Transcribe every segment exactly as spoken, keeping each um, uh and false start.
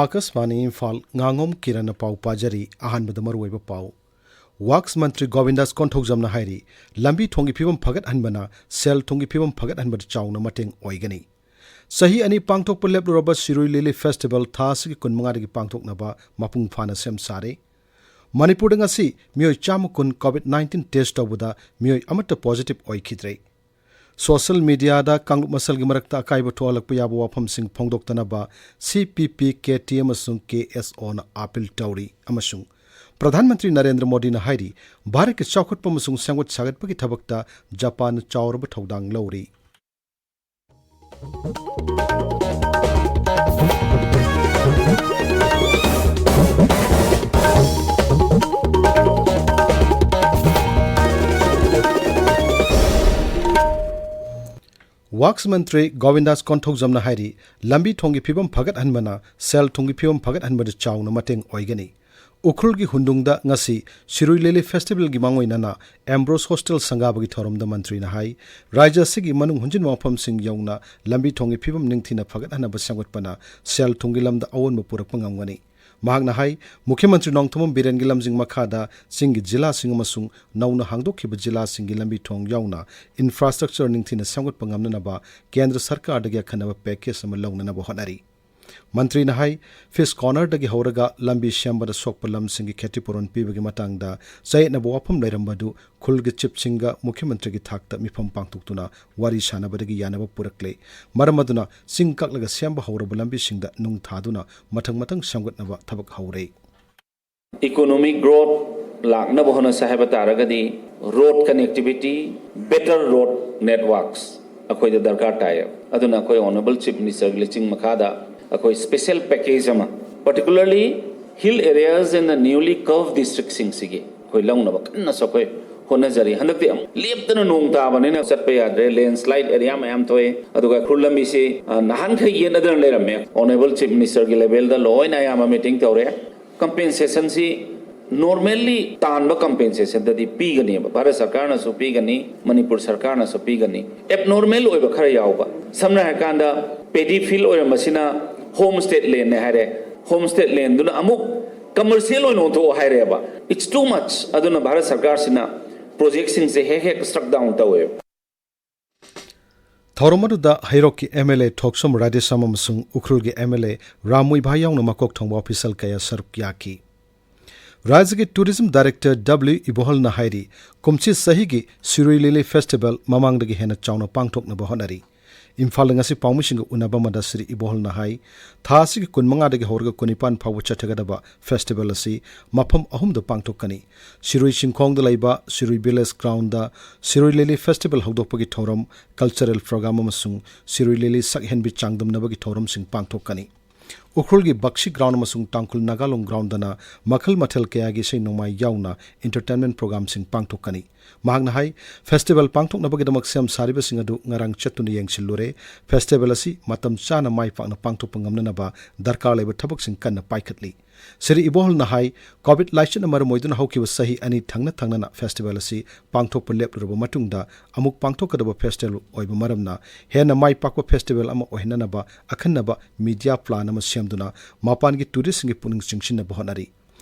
ꯑꯥꯀꯥꯁꯕꯥꯅꯤ ꯏꯝꯐꯥꯜ, ꯉꯥꯉꯣꯝ ꯀꯤꯔꯟꯅ ꯄꯥꯎ ꯄꯥꯖꯔꯤ꯫ ꯑꯍꯥꯟꯕꯗ ꯃꯔꯨꯑꯣꯏꯕ ꯄꯥꯎ꯫ ꯋꯥꯛꯁ ꯃꯟꯇ꯭ꯔꯤ ꯒꯣꯕꯤꯟꯗꯥꯁ ꯀꯣꯟꯊꯧꯖꯝꯅ ꯍꯥꯏꯔꯤ, ꯂꯝꯕꯤ ꯊꯣꯡꯒꯤ ꯐꯤꯕꯝ ꯐꯒꯠꯍꯟꯕꯅ ꯁꯦꯜ ꯊꯨꯝꯒꯤ ꯐꯤꯕꯝ ꯐꯒꯠꯍꯟꯕꯗ ꯆꯥꯎꯅ ꯃꯇꯦꯡ ꯑꯣꯏꯒꯅꯤ꯫ ꯆꯍꯤ ꯑꯅꯤ ꯄꯥꯡꯊꯣꯛꯄ ꯂꯦꯞꯂꯨꯔꯕ ꯁꯤꯔꯨꯏ ꯂꯤꯂꯤ ꯐꯦꯁꯇꯤꯚꯦꯜ ꯊꯥ ꯑꯁꯤꯒꯤ ꯀꯨꯟꯃꯉꯥꯗꯒꯤ ꯄꯥꯡꯊꯣꯛꯅꯕ ꯃꯄꯨꯡ ꯐꯥꯅ ꯁꯦꯝ ꯁꯥꯔꯦ꯫ ꯃꯅꯤꯄꯨꯔꯗ ꯉꯁꯤ ꯃꯤꯑꯣꯏ ꯆꯥꯝꯃ ꯀꯨꯟ ꯀꯣꯚꯤꯗ ꯅꯥꯏꯟꯇꯤꯟ ꯇꯦꯁ ꯇꯧꯕꯗ ꯃꯤꯑꯣꯏ ꯑꯃꯠꯇ ꯄꯣꯖꯤꯇꯤꯚ ꯑꯣꯏꯈꯤꯗ꯭ꯔꯦ꯫ ꯁꯣꯁꯤꯌꯦꯜ ꯃꯤꯗꯤꯌꯥꯗ ꯀꯥꯡꯂꯨꯞ ꯃꯁꯦꯜꯒꯤ ꯃꯔꯛꯇ ꯑꯀꯥꯏꯕ ꯊꯣꯛꯍꯜꯂꯛꯄ ꯌꯥꯕ ꯋꯥꯐꯝꯁꯤꯡ ꯐꯣꯡꯗꯣꯛꯇꯅꯕ ꯁꯤ ꯄꯤ ꯄꯤ, ꯀꯦ ꯇꯤ ꯑꯦ ꯑꯃꯁꯨꯡ ꯀꯦ ꯑꯦꯁ ꯑꯣꯅ ꯑꯥꯄꯤꯜ ꯇꯧꯔꯤ ꯑꯃꯁꯨꯡ ꯄ꯭ꯔꯙꯥꯟ ꯃꯟꯇ꯭ꯔꯤ ꯅꯔꯦꯟꯗ꯭ꯔ ꯃꯣꯗꯤꯅ ꯍꯥꯏꯔꯤ, ꯚꯥꯔꯠꯀꯤ ꯆꯥꯎꯈꯠꯄ ꯑꯃꯁꯨꯡ ꯁꯦꯝꯒꯠ ꯁꯥꯒꯠꯄꯒꯤ ꯊꯕꯛꯇ ꯖꯄꯥꯟꯅ ꯆꯥꯎꯔꯕ ꯊꯧꯗꯥꯡ ꯂꯧꯔꯤ꯫ ꯋꯥꯛꯁ ꯃꯟꯇ꯭ꯔꯤ ꯒꯣꯕꯤꯟꯗꯥꯁ ꯀꯣꯟꯊꯧꯖꯝꯅ ꯍꯥꯏꯔꯤ, ꯂꯝꯕꯤ ꯊꯣꯡꯒꯤ ꯐꯤꯕꯝ ꯐꯒꯠꯍꯟꯕꯅ ꯁꯦꯜ ꯊꯨꯝꯒꯤ ꯐꯤꯕꯝ ꯐꯒꯠꯍꯟꯕꯗ ꯆꯥꯎꯅ ꯃꯇꯦꯡ ꯑꯣꯏꯒꯅꯤ꯫ ꯎꯈ꯭ꯔꯨꯜꯒꯤ ꯍꯨꯟꯗꯨꯡꯗ ꯉꯁꯤ ꯁꯤꯔꯨꯏ ꯂꯤꯂꯤ ꯐꯦꯁꯇꯤꯚꯦꯜꯒꯤ ꯃꯥꯡꯑꯣꯏꯅꯅ ꯑꯦꯝꯕ꯭ꯔꯣꯁ ꯍꯣꯁꯇꯦꯜ ꯁꯪꯒꯥꯕꯒꯤ ꯊꯧꯔꯝꯗ ꯃꯟꯇ꯭ꯔꯤꯅ ꯍꯥꯏ, ꯔꯥꯖ꯭ꯌ ꯑꯁꯤꯒꯤ ꯃꯅꯨꯡ ꯍꯨꯟꯖꯤꯟꯕ ꯃꯐꯝꯁꯤꯡ ꯌꯧꯅ ꯂꯝꯕꯤ ꯊꯣꯡꯒꯤ ꯐꯤꯕꯝ ꯅꯤꯡꯊꯤꯅ ꯐꯒꯠꯍꯟꯅꯕ ꯁꯦꯝꯒꯠꯄꯅ ꯁꯦꯜ ꯊꯨꯝꯒꯤ ꯂꯝꯗ ꯑꯑꯣꯟꯕ ꯄꯨꯔꯛꯄ ꯉꯝꯒꯅꯤ꯫ ꯃꯍꯥꯛꯅ ꯍꯥꯏ, ꯃꯨꯈ꯭ꯌ ꯃꯟꯇ꯭ꯔꯤ ꯅꯣꯡꯊꯣꯝꯕꯝ ꯕꯤꯔꯦꯟꯒꯤ ꯂꯝꯖꯤꯡ ꯃꯈꯥꯗ ꯆꯤꯡꯒꯤ ꯖꯤꯂꯥꯁꯤꯡ ꯑꯃꯁꯨꯡ ꯅꯧꯅ ꯍꯥꯡꯗꯣꯛꯈꯤꯕ ꯖꯤꯂꯥꯁꯤꯡꯒꯤ ꯂꯝꯕꯤ ꯊꯣꯡ ꯌꯥꯎꯅ ꯏꯟꯐ꯭ꯔꯥꯁ꯭ꯇ꯭ꯔꯛꯆꯔ ꯅꯤꯡꯊꯤꯅ ꯁꯦꯝꯒꯠꯄ ꯉꯝꯅꯅꯕ ꯀꯦꯟꯗ꯭ꯔ ꯁꯔꯀꯥꯔꯗꯒꯤ ꯑꯈꯟꯅꯕ ꯄꯦꯀꯦꯖ ꯑꯃ ꯂꯧꯅꯅꯕ ꯍꯣꯠꯅꯔꯤ꯫ ꯃꯟꯇ꯭ꯔꯤꯅ ꯍꯥꯏ, ꯐꯤꯁ ꯀꯣꯔꯅꯔꯗꯒꯤ ꯍꯧꯔꯒ ꯂꯝꯕꯤ ꯁꯦꯝꯕꯗ ꯁꯣꯛꯄ ꯂꯝꯁꯤꯡꯒꯤ ꯈꯦꯇꯤꯄꯨꯔꯣꯟ ꯄꯤꯕꯒꯤ ꯃꯇꯥꯡꯗ ꯆꯌꯦꯠꯅꯕ ꯋꯥꯐꯝ ꯂꯩꯔꯝꯕꯗꯨ ꯈꯨꯜꯒꯤ ꯆꯤꯞꯁꯤꯡꯒ ꯃꯨꯈ꯭ꯌ ꯃꯟꯇ꯭ꯔꯤꯒꯤ ꯊꯥꯛꯇ ꯃꯤꯐꯝ ꯄꯥꯡꯊꯣꯛꯇꯨꯅ ꯋꯥꯔꯤ ꯁꯥꯟꯅꯕꯗꯒꯤ ꯌꯥꯅꯕ ꯄꯨꯔꯛꯂꯦ꯫ ꯃꯔꯝ ꯑꯗꯨꯅ ꯆꯤꯡ ꯀꯛꯂꯒ ꯁꯦꯝꯕ ꯍꯧꯔꯕ ꯂꯝꯕꯤꯁꯤꯡꯗ ꯅꯨꯡ ꯊꯥꯗꯨꯅ ꯃꯊꯪ ꯃꯊꯪ ꯁꯦꯝꯒꯠꯅꯕ ꯊꯕꯛ ꯍꯧꯔꯦ꯫ Economic growth ꯂꯥꯛꯅꯕ ꯍꯣꯠꯅꯁꯦ ꯍꯥꯏꯕ ꯇꯥꯔꯒꯗꯤ, road connectivity, better road networks ꯑꯩꯈꯣꯏꯗ ꯗꯔꯀꯥꯔ ꯇꯥꯏꯌꯦꯕ꯫ ꯑꯗꯨꯅ ꯑꯩꯈꯣꯏ Honourable Chief Ministerꯒꯤ ꯂꯨꯆꯤꯡ ꯃꯈꯥꯗ ꯑꯩꯈꯣꯏ special package ꯑꯃ, particularly hill areas and the newly curved districtꯁꯤꯡꯁꯤꯒꯤ ꯑꯩꯈꯣꯏ ꯂꯧꯅꯕ ꯀꯟꯅꯁꯨ ꯑꯩꯈꯣꯏ ꯍꯣꯠꯅꯖꯔꯤ꯫ ꯍꯟꯗꯛꯇꯤ ꯑꯃꯨꯛ ꯂꯦꯞꯇꯅ ꯅꯣꯡ ꯇꯥꯕꯅꯤꯅ ꯆꯠꯄ ꯌꯥꯗ꯭ꯔꯦ, landslide area ꯃꯌꯥꯝ ꯊꯣꯛꯑꯦ꯫ ꯑꯗꯨꯒ ꯎꯈ꯭ꯔꯨꯜ ꯂꯝꯕꯤꯁꯤ, ꯑ, ꯅꯍꯥꯟꯈꯩ ꯌꯦꯠꯅꯗꯅ ꯂꯩꯔꯝꯃꯦ꯫ Honourable Chief Ministerꯒꯤ levelꯗ ꯂꯣꯏꯅ ꯑꯌꯥꯝꯕ meeting ꯇꯧꯔꯦ꯫ Compensationꯁꯤ normally ꯇꯥꯟꯕ compensationꯗꯗꯤ ꯄꯤꯒꯅꯦꯕ, ꯚꯥꯔꯠ ꯁꯔꯀꯥꯔꯅꯁꯨ ꯄꯤꯒꯅꯤ, ꯃꯅꯤꯄꯨꯔ ꯁꯔꯀꯥꯔꯅꯁꯨ ꯄꯤꯒꯅꯤ꯫ Abnormal ꯑꯣꯏꯕ ꯈꯔ ꯌꯥꯎꯕ, ꯁꯝꯅ ꯍꯥꯏꯔꯀꯥꯟꯗ, paddy field ꯑꯣꯏꯔꯝꯕꯁꯤꯅ ꯍꯣꯝ ꯁ꯭ꯇꯦꯠ ꯂꯦꯟꯅꯦ ꯍꯥꯏꯔꯦ꯫ ꯍꯣꯝ ꯁ꯭ꯇꯦꯠ ꯂꯦꯟꯗꯨꯅ ꯑꯃꯨꯛ ꯀꯃꯔꯁꯤꯌꯦꯜ ꯑꯣꯏꯅ ꯑꯣꯟꯊꯣꯛꯑꯣ ꯍꯥꯏꯔꯦꯕ꯫ It's too much. ꯑꯗꯨꯅ ꯚꯥꯔꯠ ꯁꯔꯀꯥꯔꯁꯤꯅ ꯄ꯭ꯔꯣꯖꯦꯛꯁꯤꯡꯁꯦ ꯍꯦꯛ ꯍꯦꯛ ꯁ꯭ꯇꯛ ꯗꯥꯎꯟ ꯇꯧꯋꯦꯕ꯫ ꯊꯧꯔꯝ ꯑꯗꯨꯗ ꯍꯩꯔꯣꯛꯀꯤ ꯑꯦꯝ ꯑꯦꯜ ꯑꯦ ꯊꯣꯛꯆꯣꯝ ꯔꯥꯙꯦꯁ꯭ꯌꯥꯝ ꯑꯃꯁꯨꯡ ꯎꯈ꯭ꯔꯨꯜꯒꯤ M L A Ram Muivah ꯌꯥꯎꯅ ꯃꯀꯣꯛ ꯊꯣꯡꯕ ꯑꯣꯐꯤꯁꯤꯌꯦꯜ ꯀꯌꯥ ꯁꯔꯨꯛ ꯌꯥꯈꯤ꯫ ꯔꯥꯖ꯭ꯌꯒꯤ ꯇꯨꯔꯤꯖꯝ ꯗꯥꯏꯔꯦꯛꯇꯔ ꯗꯕ꯭ꯂꯤꯎ ꯏꯕꯣꯍꯜꯅ ꯍꯥꯏꯔꯤ, ꯀꯨꯝꯁꯤ ꯆꯍꯤꯒꯤ ꯁꯤꯔꯣꯏ ꯂꯤꯂꯤ ꯐꯦꯁꯇꯤꯚꯦꯜ ꯃꯃꯥꯡꯗꯒꯤ ꯍꯦꯟꯅ ꯆꯥꯎꯅ ꯄꯥꯡꯊꯣꯛꯅꯕ ꯍꯣꯠꯅꯔꯤ꯫ ꯏꯝꯐꯥꯜꯗ ꯉꯁꯤ ꯄꯥꯎꯃꯤꯁꯤꯡꯒ ꯎꯅꯕ ꯑꯃꯗ ꯁ꯭ꯔꯤ ꯏꯕꯣꯍꯜꯅ ꯍꯥꯏ, ꯊꯥ ꯑꯁꯤꯒꯤ ꯀꯨꯟꯃꯉꯥꯗꯒꯤ ꯍꯧꯔꯒ ꯀꯨꯟꯅꯤꯄꯥꯟ ꯐꯥꯎꯕ ꯆꯠꯊꯒꯗꯕ ꯐꯦꯁꯇꯤꯚꯦꯜ ꯑꯁꯤ ꯃꯐꯝ ꯑꯍꯨꯝꯗ ꯄꯥꯡꯊꯣꯛꯀꯅꯤ꯫ ꯁꯤꯔꯣꯏ ꯆꯤꯡꯈꯣꯡꯗ ꯂꯩꯕ ꯁꯤꯔꯣꯏ ꯚꯤꯂꯦꯖ ꯒ꯭ꯔꯥꯎꯟꯗ ꯁꯤꯔꯣꯏ ꯂꯤꯂꯤ ꯐꯦꯁꯇꯤꯚꯦꯜ ꯍꯧꯗꯣꯛꯄꯒꯤ ꯊꯧꯔꯝ, ꯀꯜꯆꯔꯦꯜ ꯄ꯭ꯔꯣꯒ꯭ꯔꯥꯝ ꯑꯃꯁꯨꯡ ꯁꯤꯔꯣꯏ ꯂꯤꯂꯤ ꯁꯛꯍꯦꯟꯕꯤ ꯆꯥꯡꯗꯝꯅꯕꯒꯤ ꯊꯧꯔꯝꯁꯤꯡ ꯄꯥꯡꯊꯣꯛꯀꯅꯤ꯫ ꯎꯈ꯭ꯔꯨꯜꯒꯤ ꯕꯛꯁꯤ ꯒ꯭ꯔꯥꯎꯟ ꯑꯃꯁꯨꯡ ꯇꯥꯡꯈꯨꯜ ꯅꯥꯒꯥꯂꯣꯡ ꯒ꯭ꯔꯥꯎꯟꯗꯅ ꯃꯈꯜ ꯃꯊꯦꯜ ꯀꯌꯥꯒꯤ ꯏꯁꯩ ꯅꯣꯡꯃꯥꯏ ꯌꯥꯎꯅ ꯏꯟꯇꯔꯇꯦꯟꯃꯦꯟ ꯄ꯭ꯔꯣꯒ꯭ꯔꯥꯝꯁꯤꯡ ꯄꯥꯡꯊꯣꯛꯀꯅꯤ꯫ ꯃꯍꯥꯛꯅ ꯍꯥꯏ, ꯐꯦꯁꯇꯤꯚꯦꯜ ꯄꯥꯡꯊꯣꯛꯅꯕꯒꯤꯗꯃꯛ ꯁꯦꯝ ꯁꯥꯔꯤꯕꯁꯤꯡ ꯑꯗꯨ ꯉꯔꯥꯡ ꯆꯠꯇꯨꯅ ꯌꯦꯡꯁꯤꯜꯂꯨꯔꯦ꯫ ꯐꯦꯁꯇꯤꯚꯦꯜ ꯑꯁꯤ ꯃꯇꯝ ꯆꯥꯅ ꯃꯥꯏ ꯄꯥꯛꯅ ꯄꯥꯡꯊꯣꯛꯄ ꯉꯝꯅꯅꯕ ꯗꯔꯀꯥꯔ ꯂꯩꯕ ꯊꯕꯛꯁꯤꯡ ꯀꯟꯅ ꯄꯥꯏꯈꯠꯂꯤ꯫ ꯁ꯭ꯔꯤ ꯏꯕꯣꯍꯜꯅ ꯍꯥꯏ, ꯀꯣꯚꯤꯗ ꯂꯥꯏꯆꯠꯅ ꯃꯔꯝ ꯑꯣꯏꯗꯨꯅ ꯍꯧꯈꯤꯕ ꯆꯍꯤ ꯑꯅꯤ ꯊꯪꯅ ꯊꯪꯅꯅ ꯐꯦꯁꯇꯤꯚꯦꯜ ꯑꯁꯤ ꯄꯥꯡꯊꯣꯛꯄ ꯂꯦꯞꯂꯨꯔꯕ ꯃꯇꯨꯡꯗ ꯑꯃꯨꯛ ꯄꯥꯡꯊꯣꯛꯀꯗꯕ ꯐꯦꯁꯇꯤꯚꯦꯜ ꯑꯣꯏꯕ ꯃꯔꯝꯅ ꯍꯦꯟꯅ ꯃꯥꯏ ꯄꯥꯛꯄ ꯐꯦꯁꯇꯤꯚꯦꯜ ꯑꯃ ꯑꯣꯏꯍꯟꯅꯅꯕ ꯑꯈꯟꯅꯕ ꯃꯤꯗꯤꯌꯥ ꯄ꯭ꯂꯥꯟ ꯑꯃ ꯁꯦꯝꯗꯨꯅ ꯃꯄꯥꯟꯒꯤ ꯇꯨꯔꯤꯁꯁꯤꯡꯒꯤ ꯄꯨꯛꯅꯤꯡ ꯆꯤꯡꯁꯤꯟꯅꯕ ꯍꯣꯠꯅꯔꯤ꯫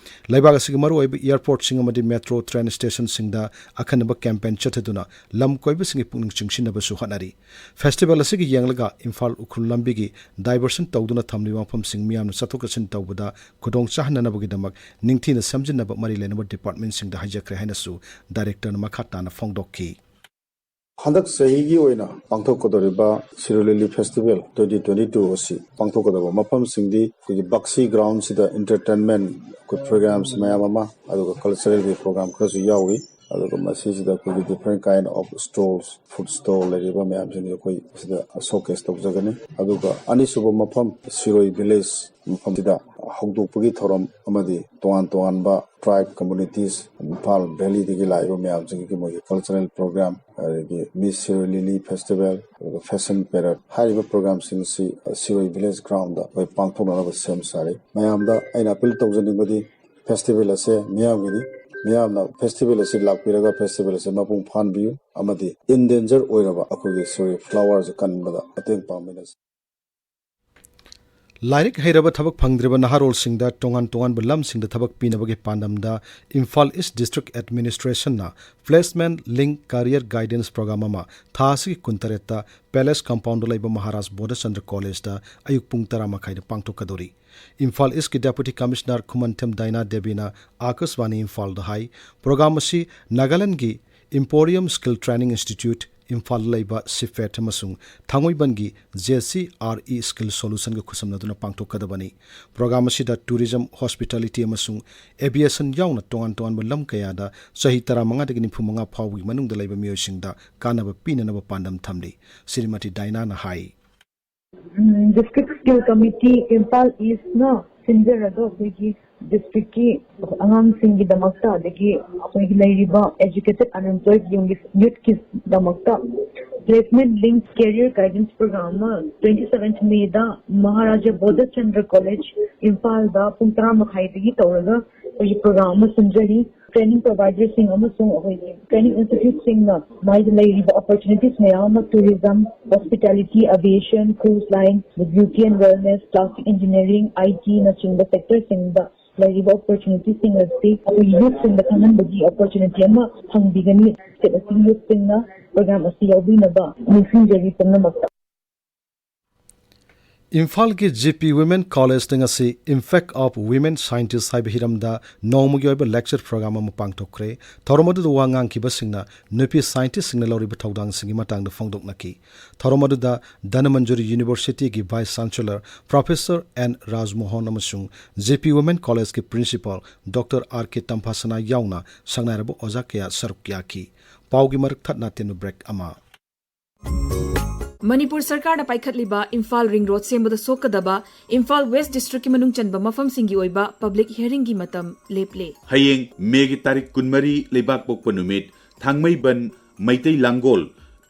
ꯂꯩꯕꯥꯛ ꯑꯁꯤꯒꯤ ꯃꯔꯨꯑꯣꯏꯕ ꯑꯦꯌꯔꯄꯣꯔꯠꯁꯤꯡ ꯑꯃꯗꯤ ꯃꯦꯇ꯭ꯔꯣ ꯇ꯭ꯔꯦꯟ ꯁ꯭ꯇꯦꯁꯟꯁꯤꯡꯗ ꯑꯈꯟꯅꯕ ꯀꯦꯝꯄꯦꯟ ꯆꯠꯊꯗꯨꯅ ꯂꯝ ꯀꯣꯏꯕꯁꯤꯡꯒꯤ ꯄꯨꯛꯅꯤꯡ ꯆꯤꯡꯁꯤꯟꯅꯕꯁꯨ ꯍꯣꯠꯅꯔꯤ꯫ ꯐꯦꯁꯇꯤꯚꯦꯜ ꯑꯁꯤꯒꯤ ꯌꯦꯡꯂꯒ ꯏꯝꯐꯥꯜ ꯎꯈ꯭ꯔꯨꯜ ꯂꯝꯕꯤꯒꯤ ꯗꯥꯏꯚꯔꯁꯟ ꯇꯧꯗꯨꯅ ꯊꯝꯂꯤꯕ ꯃꯐꯝꯁꯤꯡ ꯃꯤꯌꯥꯝꯅ ꯆꯠꯊꯣꯛ ꯆꯠꯁꯤꯟ ꯇꯧꯕꯗ ꯈꯨꯗꯣꯡ ꯆꯥꯍꯟꯅꯅꯕꯒꯤꯗꯃꯛ ꯅꯤꯡꯊꯤꯅ ꯁꯦꯝꯖꯤꯟꯅꯕ ꯃꯔꯤ ꯂꯩꯅꯕ ꯗꯤꯄꯥꯔꯠꯃꯦꯟꯠꯁꯤꯡꯗ ꯍꯥꯏꯖꯈ꯭ꯔꯦ ꯍꯥꯏꯅꯁꯨ ꯗꯥꯏꯔꯦꯛꯇꯔꯅ ꯃꯈꯥ ꯇꯥꯅ ꯐꯣꯡꯗꯣꯛꯈꯤ꯫ ꯍꯟꯗꯛ ꯆꯍꯤꯒꯤ ꯑꯣꯏꯅ ꯄꯥꯡꯊꯣꯛꯀꯗꯧꯔꯤꯕ ꯁꯤꯔꯣꯏ ꯂꯤꯂꯤ ꯐꯦꯁꯇꯤꯚꯦꯜ twenty twenty two ꯑꯁꯤ ꯄꯥꯡꯊꯣꯛꯀꯗꯕ ꯃꯐꯝꯁꯤꯡꯗꯤ ꯑꯩꯈꯣꯏꯒꯤ ꯕꯛꯁꯤ ꯒ꯭ꯔꯥꯎꯟꯁꯤꯗ ꯏꯟꯇꯔꯇꯦꯟꯃꯦꯟ, ꯑꯩꯈꯣꯏ ꯄ꯭ꯔꯣꯒ꯭ꯔꯥꯝꯁ ꯃꯌꯥꯝ ꯑꯃ, ꯑꯗꯨꯒ ꯀꯜꯆꯔꯦꯜꯒꯤ ꯄ꯭ꯔꯣꯒ꯭ꯔꯥꯝ ꯈꯔꯁꯨ ꯌꯥꯎꯏ꯫ ꯑꯗꯨꯒ ꯃꯁꯤꯁꯤꯗ ꯑꯩꯈꯣꯏꯒꯤ different kind of stalls, food stall ꯂꯩꯔꯤꯕ ꯃꯌꯥꯝꯁꯤꯡꯁꯦ ꯑꯩꯈꯣꯏ ꯁꯤꯗ showcase ꯇꯧꯖꯒꯅꯤ꯫ ꯑꯗꯨꯒ ꯑꯅꯤꯁꯨꯕ ꯃꯐꯝ ꯁꯤꯔꯣꯏ ꯚꯤꯂꯦꯖ ꯃꯐꯝꯁꯤꯗ ꯍꯧꯗꯣꯛꯄꯒꯤ ꯊꯧꯔꯝ ꯑꯃꯗꯤ ꯇꯣꯉꯥꯟ ꯇꯣꯉꯥꯟꯕ tribe communities, ꯏꯝꯐꯥꯜ ꯚꯦꯂꯤꯗꯒꯤ ꯂꯥꯛꯏꯕ ꯃꯌꯥꯝꯁꯤꯡꯒꯤ ꯃꯣꯏꯒꯤ cultural program, ꯑꯗꯒꯤ Miss Shirui Lily Festival, ꯑꯗꯨꯒ fashion parade ꯍꯥꯏꯔꯤꯕ ꯄ꯭ꯔꯣꯒ꯭ꯔꯥꯝꯁꯤꯡ ꯑꯁꯤ ꯁꯤꯔꯣꯏ ꯚꯤꯂꯦꯖ ꯒ꯭ꯔꯥꯎꯟꯗ ꯑꯩꯈꯣꯏ ꯄꯥꯡꯊꯣꯛꯅꯅꯕ ꯁꯦꯝ ꯁꯥꯔꯤ꯫ ꯃꯌꯥꯝꯗ ꯑꯩꯅ ꯑꯄꯤꯜ ꯇꯧꯖꯅꯤꯡꯕꯗꯤ ꯐꯦꯁꯇꯤꯚꯦꯜ ꯑꯁꯦ ꯃꯤꯌꯥꯝꯒꯤꯅꯤ꯫ ꯃꯤꯌꯥꯝꯅ ꯐꯦꯁꯇꯤꯚꯦꯜ ꯑꯁꯤ ꯂꯥꯛꯄꯤꯔꯒ ꯐꯦꯁꯇꯤꯚꯦꯜ ꯑꯁꯤ ꯃꯄꯨꯡ ꯐꯥꯍꯟꯕꯤꯌꯨ ꯑꯃꯗꯤ ꯏꯟꯗꯦꯟꯖꯔ ꯑꯣꯏꯔꯕ ꯑꯩꯈꯣꯏꯒꯤ ꯁꯤꯔꯣꯏ ꯐ꯭ꯂꯥꯋꯔꯁꯦ ꯀꯟꯕꯗ ꯃꯇꯦꯡ ꯄꯥꯡꯃꯤꯟꯅꯁꯤ꯫ ꯂꯥꯏꯔꯤꯛ ꯍꯩꯔꯕ ꯊꯕꯛ ꯐꯪꯗ꯭ꯔꯤꯕ ꯅꯍꯥꯔꯣꯜꯁꯤꯡꯗ ꯇꯣꯉꯥꯟ ꯇꯣꯉꯥꯟꯕ ꯂꯝꯁꯤꯡꯗ ꯊꯕꯛ ꯄꯤꯅꯕꯒꯤ ꯄꯥꯟꯗꯝꯗ ꯏꯝꯐꯥꯜ ꯏꯁ district ꯑꯦꯗꯃꯤꯅꯤꯁꯇ꯭ꯔꯦꯁꯟꯅ Placement Link Career Guidance Program ꯑꯃ ꯊꯥ ꯑꯁꯤꯒꯤ ꯀꯨꯟꯇꯔꯦꯠꯇ ꯄꯦꯂꯦꯁ ꯀꯝꯄꯥꯎꯟꯗ ꯂꯩꯕ ꯃꯍꯥꯔꯥꯖ ꯕꯣꯙꯆꯟꯗ꯭ꯔ ꯀꯣꯂꯦꯖꯇ ꯑꯌꯨꯛ ꯄꯨꯡ ꯇꯔꯥ ꯃꯈꯥꯏꯗ ꯄꯥꯡꯊꯣꯛꯀꯗꯧꯔꯤ꯫ ꯏꯝꯐꯥꯜ ꯏꯁꯀꯤ ꯗꯦꯄꯨꯇꯤ ꯀꯃꯤꯁꯅꯔ ꯈꯨꯃꯟꯊꯦꯝ ꯗꯥꯏꯅꯥ ꯗꯦꯕꯤꯅ ꯑꯥꯀꯥꯁꯕꯥꯅꯤ ꯏꯝꯐꯥꯜꯗ ꯍꯥꯏ, ꯄ꯭ꯔꯣꯒ꯭ꯔꯥꯝ ꯑꯁꯤ ꯅꯥꯒꯥꯂꯦꯟꯗꯒꯤ Emporium Skill Training Institute, ꯏꯝꯐꯥꯜꯗ ꯂꯩꯕ ꯁꯤꯐꯦꯠ ꯑꯃꯁꯨꯡ ꯊꯥꯡꯃꯩꯕꯟꯒꯤ J C R E skill ꯁꯣꯂꯨꯁꯟꯒ ꯈꯨꯠꯁꯝꯅꯗꯨꯅ ꯄꯥꯡꯊꯣꯛꯀꯗꯕꯅꯤ꯫ ꯄ꯭ꯔꯣꯒ꯭ꯔꯥꯝ ꯑꯁꯤꯗ ꯇꯨꯔꯤꯖꯝ, ꯍꯣꯁꯄꯤꯇꯥꯂꯤꯇꯤ ꯑꯃꯁꯨꯡ ꯑꯦꯚꯤꯌꯦꯁꯟ ꯌꯥꯎꯅ ꯇꯣꯉꯥꯟ ꯇꯣꯉꯥꯟꯕ ꯂꯝ ꯀꯌꯥꯗ ꯆꯍꯤ ꯇꯔꯥꯃꯉꯥꯗꯒꯤ ꯅꯤꯐꯨꯃꯉꯥ ꯐꯥꯎꯕꯒꯤ ꯃꯅꯨꯡꯗ ꯂꯩꯕ ꯃꯤꯑꯣꯏꯁꯤꯡꯗ ꯀꯥꯟꯅꯕ ꯄꯤꯅꯅꯕ ꯄꯥꯟꯗꯝ ꯊꯝꯂꯤ꯫ ꯁ꯭ꯔꯤꯃꯇꯤ ꯗꯥꯏꯅꯥꯅ ꯍꯥꯏ꯫ ꯗꯤꯁꯇ꯭ꯔꯤꯛ ꯁ꯭ꯀꯤꯜ ꯀꯃꯤꯇꯤ ꯏꯝꯐꯥꯜ ꯏꯁꯅ ꯁꯤꯟꯖꯔꯒ ꯑꯩꯈꯣꯏꯒꯤ ꯗꯤꯁꯇ꯭ꯔꯤꯛꯀꯤ ꯑꯉꯥꯡꯁꯤꯡꯒꯤꯗꯃꯛꯇ, ꯑꯗꯒꯤ ꯑꯩꯈꯣꯏꯒꯤ ꯂꯩꯔꯤꯕ educated unemployed ꯌꯨꯝꯒꯤ ꯌꯨꯠꯀꯤꯗꯃꯛꯇ placement link career guidance program ꯑꯃ twenty seventh ꯃꯦꯗ ꯃꯍꯥꯔꯥꯖꯥ ꯕꯣꯙꯆꯟꯗ꯭ꯔ ꯀꯣꯂꯦꯖ ꯏꯝꯐꯥꯜꯗ ꯄꯨꯡ ꯇꯔꯥ ꯃꯈꯥꯏꯗꯒꯤ ꯇꯧꯔꯒ ꯑꯩꯈꯣꯏꯒꯤ ꯄ꯭ꯔꯣꯒ꯭ꯔꯥꯝ ꯑꯃ ꯁꯤꯟꯖꯔꯤ꯫ ꯇ꯭ꯔꯦꯅꯤꯡ ꯄ꯭ꯔꯣꯚꯥꯏꯗꯔꯁꯤꯡ ꯑꯃꯁꯨꯡ ꯑꯩꯈꯣꯏꯒꯤ ꯇ꯭ꯔꯦꯅꯤꯡ ꯏꯟꯁꯇꯤꯇ꯭ꯌꯨꯠꯁꯤꯡꯅ ꯃꯥꯏꯗ ꯂꯩꯔꯤꯕ ꯑꯣꯄꯣꯔꯆꯨꯅꯤꯇꯤꯁ ꯃꯌꯥꯝ ꯑꯃ, tourism, hospitality, aviation, cruise line, beauty and wellness, plastic engineering, ꯑꯥꯏ ꯇꯤꯅꯆꯤꯡꯕ ꯁꯦꯛꯇꯔꯁꯤꯡꯗ ꯂꯩꯔꯤꯕ ꯑꯣꯄꯣꯔꯆꯨꯅꯤꯇꯤꯁꯤꯡ ꯑꯁꯤ ꯑꯩꯈꯣꯏꯒꯤ ꯌꯨꯠꯁꯤꯡꯗ ꯈꯪꯍꯟꯕꯒꯤ ꯑꯣꯄꯣꯔꯆꯨꯅꯤꯇꯤ ꯑꯃ ꯐꯪꯕꯤꯒꯅꯤ꯫ ꯁ꯭ꯇꯦꯠ ꯑꯁꯤꯒꯤ ꯌꯨꯠꯁꯤꯡꯅ ꯄ꯭ꯔꯣꯒ꯭ꯔꯥꯝ ꯑꯁꯤ ꯌꯥꯎꯕꯤꯅꯕ ꯅꯤꯡꯁꯤꯡꯖꯔꯤ ꯄꯨꯝꯅꯃꯛꯇ꯫ ꯏꯝꯐꯥꯜꯒꯤ ꯖꯤ ꯄꯤ ꯋꯤꯃꯦꯟ ꯀꯣꯂꯦꯖꯇ ꯉꯁꯤ Impact of Women Scientists ꯍꯥꯏꯕ ꯍꯤꯔꯝꯗ ꯅꯣꯡꯃꯒꯤ ꯑꯣꯏꯕ ꯂꯦꯛꯆꯔ ꯄ꯭ꯔꯣꯒ꯭ꯔꯥꯝ ꯑꯃ ꯄꯥꯡꯊꯣꯛꯈ꯭ꯔꯦ꯫ ꯊꯧꯔꯝ ꯑꯗꯨꯗ ꯋꯥ ꯉꯥꯡꯈꯤꯕꯁꯤꯡꯅ ꯅꯨꯄꯤ ꯁꯥꯏꯟꯇꯤꯁꯁꯤꯡꯅ ꯂꯧꯔꯤꯕ ꯊꯧꯗꯥꯡꯁꯤꯡꯒꯤ ꯃꯇꯥꯡꯗ ꯐꯣꯡꯗꯣꯛꯅꯈꯤ꯫ ꯊꯧꯔꯝ ꯑꯗꯨꯗ ꯙꯅꯃꯟꯖꯨꯔꯤ ꯌꯨꯅꯤꯚꯔꯁꯤꯇꯤꯒꯤ ꯚꯥꯏꯁ ꯆꯥꯟꯁꯦꯂꯔ ꯄ꯭ꯔꯣꯐꯦꯁꯔ ꯑꯦꯟ ꯔꯥꯖꯃꯣꯍꯟ ꯑꯃꯁꯨꯡ ꯖꯤ ꯄꯤ ꯋꯤꯃꯦꯟ ꯀꯣꯂꯦꯖꯀꯤ ꯄ꯭ꯔꯤꯟꯁꯤꯄꯥꯜ ꯗꯣꯛꯇꯔ ꯑꯥꯔ ꯀꯦ ꯇꯝꯐꯥꯁꯅꯥ ꯌꯥꯎꯅ ꯁꯛꯅꯥꯏꯔꯕ ꯑꯣꯖꯥ ꯀꯌꯥ ꯁꯔꯨꯛ ꯌꯥꯈꯤ꯫ ꯄꯥꯎꯒꯤ ꯃꯔꯛ ꯊꯠꯅ ꯇꯦꯟꯕ ꯕ꯭ꯔꯦꯛ ꯑꯃ꯫ ꯃꯅꯤꯄꯨꯔ ꯁꯔꯀꯥꯔꯅ ꯄꯥꯏꯈꯠꯂꯤꯕ ꯏꯝꯐꯥꯜ ꯔꯤꯡ ꯔꯣꯗ ꯁꯦꯝꯕꯗ ꯁꯣꯛꯀꯗꯕ ꯏꯝꯐꯥꯜ ꯋꯦꯁ ꯗꯤꯁꯇ꯭ꯔꯤꯛꯀꯤ ꯃꯅꯨꯡ ꯆꯟꯕ ꯃꯐꯝꯁꯤꯡꯒꯤ ꯑꯣꯏꯕ ꯄꯕ꯭ꯂꯤꯛ ꯍꯤꯌꯔꯤꯡꯒꯤ ꯃꯇꯝ ꯂꯦꯞꯂꯦ꯫ ꯍꯌꯦꯡ ꯃꯦꯒꯤ ꯇꯥꯔꯤꯛ ꯀꯨꯟꯃꯔꯤ, ꯂꯩꯕꯥꯛꯄꯣꯛꯄ ꯅꯨꯃꯤꯠ, ꯊꯥꯡꯃꯩꯕꯟ ꯃꯩꯇꯩ ꯂꯥꯡꯒꯣꯜ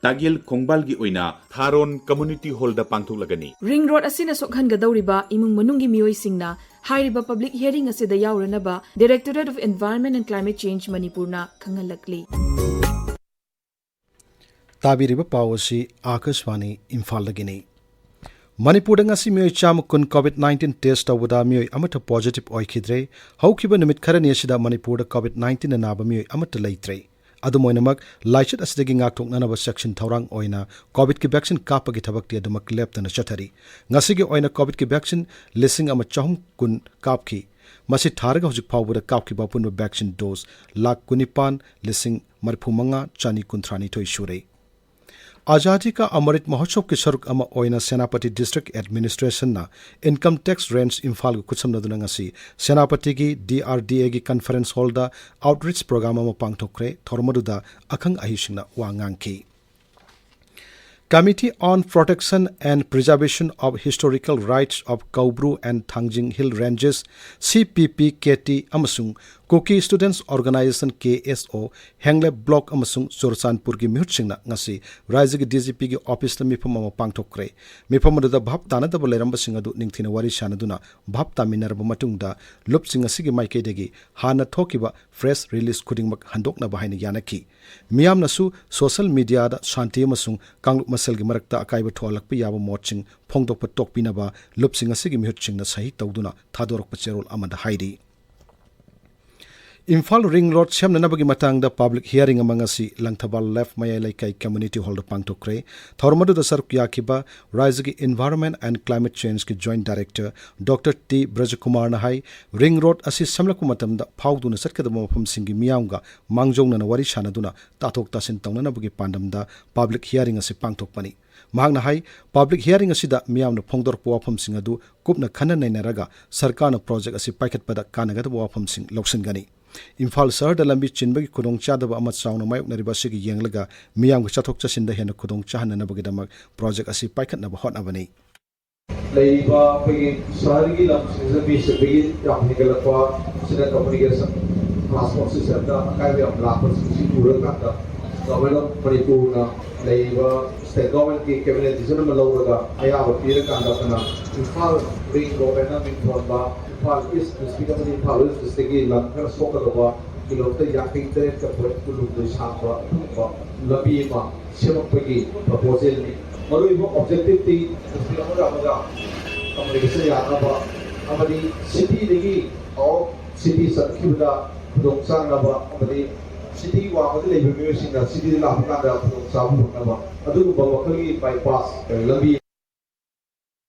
ꯇꯥꯛꯌꯦꯜ ꯈꯣꯡꯕꯥꯜꯒꯤ ꯑꯣꯏꯅ ꯊꯥꯔꯣꯟ ꯀꯝꯃ꯭ꯌꯨꯅꯤꯇꯤ ꯍꯣꯜꯗ ꯄꯥꯡꯊꯣꯛꯂꯒꯅꯤ꯫ ꯔꯤꯡ ꯔꯣꯗ ꯑꯁꯤꯅ ꯁꯣꯛꯍꯟꯒꯗꯧꯔꯤꯕ ꯏꯃꯨꯡ ꯃꯅꯨꯡꯒꯤ ꯃꯤꯑꯣꯏꯁꯤꯡꯅ ꯍꯥꯏꯔꯤꯕ ꯄꯕ꯭ꯂꯤꯛ ꯍꯤꯌꯔꯤꯡ ꯑꯁꯤꯗ ꯌꯥꯎꯔꯅꯕ Directorate of Environment and Climate Change ꯃꯅꯤꯄꯨꯔꯅ ꯈꯪꯍꯜꯂꯛꯂꯤ꯫ ꯇꯥꯕꯤꯔꯤꯕ ꯄꯥꯎ ꯑꯁꯤ ꯑꯥꯀꯥꯁꯕꯥꯅꯤ ꯏꯝꯐꯥꯜꯗꯒꯤꯅꯤ꯫ ꯃꯅꯤꯄꯨꯔꯗ ꯉꯁꯤ ꯃꯤꯑꯣꯏ ꯆꯥꯝꯃ ꯀꯨꯟ COVID nineteen test ꯇꯧꯕꯗ ꯃꯤꯑꯣꯏ ꯑꯃꯠꯇ positive ꯑꯣꯏꯈꯤꯗ꯭ꯔꯦ꯫ ꯍꯧꯈꯤꯕ ꯅꯨꯃꯤꯠ ꯈꯔꯅꯤ ꯑꯁꯤꯗ ꯃꯅꯤꯄꯨꯔꯗ COVID nineteenꯅ ꯅꯥꯕ ꯃꯤꯑꯣꯏ ꯑꯃꯠꯇ ꯂꯩꯇ꯭ꯔꯦ꯫ ꯑꯗꯨꯝ ꯑꯣꯏꯅꯃꯛ, ꯂꯥꯏꯆꯠ ꯑꯁꯤꯗꯒꯤ ꯉꯥꯛꯊꯣꯛꯅꯅꯕ ꯆꯦꯛꯁꯤꯟ ꯊꯧꯔꯥꯡ ꯑꯣꯏꯅ COVIDꯀꯤ vaccine ꯀꯥꯞꯄꯒꯤ ꯊꯕꯛꯇꯤ ꯑꯗꯨꯃꯛ ꯂꯦꯞꯇꯅ ꯆꯠꯊꯔꯤ꯫ ꯉꯁꯤꯒꯤ ꯑꯣꯏꯅ COVIDꯀꯤ vaccine ꯂꯤꯁꯤꯡ ꯑꯃ ꯆꯍꯨꯝ ꯀꯨꯟ ꯀꯥꯞꯈꯤ꯫ ꯃꯁꯤ ꯊꯥꯔꯒ ꯍꯧꯖꯤꯛ ꯐꯥꯎꯕꯗ ꯀꯥꯞꯈꯤꯕ ꯑꯄꯨꯟꯕ vaccine dose ꯂꯥꯈ ꯀꯨꯟꯅꯤꯄꯥꯟ ꯂꯤꯁꯤꯡ ꯃꯔꯤꯐꯨ ꯃꯉꯥ ꯆꯅꯤ ꯀꯨꯟꯊ꯭ꯔꯥ ꯅꯤꯊꯣꯏ ꯁꯨꯔꯦ꯫ ꯑꯖꯥꯗꯤ ꯀꯥ ꯑꯃꯔꯤꯠ ꯃꯍꯣꯠꯁꯕꯀꯤ ꯁꯔꯨꯛ ꯑꯃ ꯑꯣꯏꯅ Senapati District Administrationꯅ Income Tax Range ꯏꯝꯐꯥꯜꯒ ꯈꯨꯠꯁꯝꯅꯗꯨꯅ ꯉꯁꯤ ꯁꯦꯅꯥꯄꯇꯤꯒꯤ DRDAꯒꯤ conference hallꯗ outreach program ꯑꯃ ꯄꯥꯡꯊꯣꯛꯈ꯭ꯔꯦ꯫ ꯊꯧꯔꯝ ꯑꯗꯨꯗ ꯑꯈꯪ ꯑꯍꯩꯁꯤꯡꯅ ꯋꯥ ꯉꯥꯡꯈꯤ꯫ Committee on Protection and Preservation of Historical Rights of Kaubru and Thangjing Hill Ranges, CPPKT, ꯑꯃꯁꯨꯡ Kuki Students Organisation, KSO, ꯍꯦꯡꯂꯦꯞ block ꯑꯃꯁꯨꯡ ꯆꯨꯔꯆꯥꯟꯄꯨꯔꯒꯤ ꯃꯤꯍꯨꯠꯁꯤꯡꯅ ꯉꯁꯤ ꯔꯥꯏꯖ꯭ꯌꯒꯤ DGPꯒꯤ officeꯇ ꯃꯤꯐꯝ ꯑꯃ ꯄꯥꯡꯊꯣꯛꯈ꯭ꯔꯦ꯫ ꯃꯤꯐꯝ ꯑꯗꯨꯗ ꯚꯥꯞ ꯇꯥꯅꯗꯕ ꯂꯩꯔꯝꯕꯁꯤꯡ ꯑꯗꯨ ꯅꯤꯡꯊꯤꯅ ꯋꯥꯔꯤ ꯁꯥꯅꯗꯨꯅ ꯚꯥꯞ ꯇꯥꯃꯤꯟꯅꯔꯕ ꯃꯇꯨꯡꯗ ꯂꯨꯞꯁꯤꯡ ꯑꯁꯤꯒꯤ ꯃꯥꯏꯀꯩꯗꯒꯤ ꯍꯥꯟꯅ ꯊꯣꯛꯈꯤꯕ press release ꯈꯨꯗꯤꯡꯃꯛ ꯍꯟꯗꯣꯛꯅꯕ ꯍꯥꯏꯅ ꯌꯥꯅꯈꯤ꯫ ꯃꯤꯌꯥꯝꯅꯁꯨ social mediaꯗ ꯁꯥꯟꯇꯤ ꯑꯃꯁꯨꯡ ꯀꯥꯡꯂꯨꯞ ꯃꯁꯦꯜꯒꯤ ꯃꯔꯛꯇ ꯑꯀꯥꯏꯕ ꯊꯣꯛꯍꯜꯂꯛꯄ ꯌꯥꯕ ꯃꯣꯠꯁꯤꯡ ꯐꯣꯡꯗꯣꯛꯄ ꯇꯣꯛꯄꯤꯅꯕ ꯂꯨꯞꯁꯤꯡ ꯑꯁꯤꯒꯤ ꯃꯤꯍꯨꯠꯁꯤꯡꯅ ꯁꯍꯤ ꯇꯧꯗꯨꯅ ꯊꯥꯗꯣꯔꯛꯄ ꯆꯦꯔꯣꯜ ꯑꯃꯗ ꯍꯥꯏꯔꯤ꯫ ꯏꯝꯐꯥꯜ ring road ꯁꯦꯝꯅꯅꯕꯒꯤ ꯃꯇꯥꯡꯗ public hearing ꯑꯃ ꯉꯁꯤ ꯂꯪꯊꯕꯥꯜ Left ꯃꯌꯥꯏ ꯂꯩꯀꯥꯏ community hallꯗ ꯄꯥꯡꯊꯣꯛꯈ꯭ꯔꯦ꯫ ꯊꯧꯔꯝ ꯑꯗꯨꯗ ꯁꯔꯨꯛ ꯌꯥꯈꯤꯕ ꯔꯥꯏꯖ꯭ꯌꯒꯤ Environment and Climate Changeꯀꯤ Joint Director Doctor T ꯕ꯭ꯔꯖꯀꯨꯃꯥꯔꯅ high, ring road ꯑꯁꯤ ꯁꯦꯝꯂꯛꯄ ꯃꯇꯝꯗ ꯐꯥꯎꯗꯨꯅ ꯆꯠꯀꯗꯕ ꯃꯐꯝꯁꯤꯡꯒꯤ ꯃꯤꯌꯥꯝꯒ ꯃꯥꯡꯖꯧꯅꯅ ꯋꯥꯔꯤ ꯁꯥꯅꯗꯨꯅ ꯇꯥꯊꯣꯛ ꯇꯥꯁꯤꯟ ꯇꯧꯅꯅꯕꯒꯤ ꯄꯥꯟꯗꯝꯗ public hearing ꯑꯁꯤ ꯄꯥꯡꯊꯣꯛꯄꯅꯤ꯫ ꯃꯍꯥꯛꯅ ꯍꯥꯏ, public hearing ꯑꯁꯤꯗ ꯃꯤꯌꯥꯝꯅ ꯐꯣꯡꯗꯣꯔꯛꯄ ꯋꯥꯐꯝꯁꯤꯡ ꯑꯗꯨ ꯀꯨꯞꯅ ꯈꯟꯅ ꯅꯩꯅꯔꯒ ꯁꯔꯀꯥꯔꯅ project ꯑꯁꯤ ꯄꯥꯏꯈꯠꯄꯗ ꯀꯥꯟꯅꯒꯗꯕ ꯋꯥꯐꯝꯁꯤꯡ ꯂꯧꯁꯤꯟꯒꯅꯤ꯫ ꯏꯝꯐꯥꯜ ꯁꯍꯔꯗ ꯂꯝꯕꯤ ꯆꯤꯟꯕꯒꯤ ꯈꯨꯗꯣꯡꯆꯥꯗꯕ ꯑꯃ ꯆꯥꯎꯅ ꯃꯥꯌꯣꯛꯅꯔꯤꯕ ꯑꯁꯤꯒꯤ ꯌꯦꯡꯂꯒ ꯃꯤꯌꯥꯝꯒꯤ ꯆꯠꯊꯣꯛ ꯆꯠꯁꯤꯟꯗ ꯍꯦꯟꯅ ꯈꯨꯗꯣꯡ ꯆꯥꯍꯟꯅꯅꯕꯒꯤꯗꯃꯛ project ꯑꯁꯤ ꯄꯥꯏꯈꯠꯅꯕ ꯍꯣꯠꯅꯕꯅꯤ꯫ ꯂꯩꯔꯤꯕ ꯑꯩꯈꯣꯏꯒꯤ ꯁꯍꯔꯒꯤ ꯂꯝꯁꯤꯡꯁꯤꯗ ꯃꯤ ꯆꯤꯟꯕꯒꯤ ꯌꯥꯝ ꯍꯦꯟꯒꯠꯂꯛꯄ ꯑꯁꯤꯅ communication, transport systemꯗ ꯑꯀꯥꯏꯕ ꯌꯥꯝ ꯂꯥꯛꯄꯁꯤꯡꯁꯤ ꯎꯔꯀꯥꯟꯗ government of ꯃꯅꯤꯄꯨꯔꯅ ꯂꯩꯔꯤꯕ state governmentꯀꯤ cabinet decision ꯑꯃ ꯂꯧꯔꯒ ꯑꯌꯥꯕ ꯄꯤꯔꯀꯥꯟꯗ ꯑꯩꯈꯣꯏꯅ ꯏꯝꯐꯥꯜ ring road ꯍꯥꯏꯅ ꯃꯤꯡ ꯊꯣꯟꯕ ꯏꯝꯐꯥꯜ East District ꯑꯃꯗꯤ ꯏꯝꯐꯥꯜ West Districtꯀꯤ ꯂꯝ ꯈꯔ ꯁꯣꯛꯀꯗꯧꯕ kilometre ꯌꯥꯡꯈꯩ ꯇꯔꯦꯠꯀ point ꯀꯨꯟꯍꯨꯝꯗꯣꯏ ꯁꯥꯡꯕ ꯑꯗꯨꯒꯨꯝꯕ ꯂꯝꯕꯤ ꯑꯃ ꯁꯦꯝꯃꯛꯄꯒꯤ proposalꯅꯤ꯫ ꯃꯔꯨꯑꯣꯏꯕ ꯑꯣꯕꯖꯦꯛꯇꯤꯚꯇꯤ ꯗꯤꯁꯇ꯭ꯔꯤꯛ ꯑꯃꯒ ꯑꯃꯒ ꯀꯝꯃꯨꯅꯤꯀꯦꯁꯟ ꯌꯥꯅꯕ ꯑꯃꯗꯤ ꯁꯤꯇꯤꯗꯒꯤ ꯑꯥꯎꯠ ꯁꯤꯇꯤ ꯆꯠꯈꯤꯕꯗ ꯈꯨꯗꯣꯡ ꯆꯥꯅꯕ ꯑꯃꯗꯤ ꯁꯤꯇꯤ ꯋꯥꯡꯃꯗ ꯂꯩꯕ ꯃꯤꯑꯣꯏꯁꯤꯡꯅ ꯁꯤꯇꯤꯗ ꯂꯥꯛꯄ ꯀꯥꯟꯗ ꯈꯨꯗꯣꯡꯆꯥꯕ ꯐꯪꯅꯕ ꯑꯗꯨꯒꯨꯝꯕ ꯃꯈꯜꯒꯤ ꯕꯥꯏꯄꯥꯁ ꯂꯝꯕꯤ꯫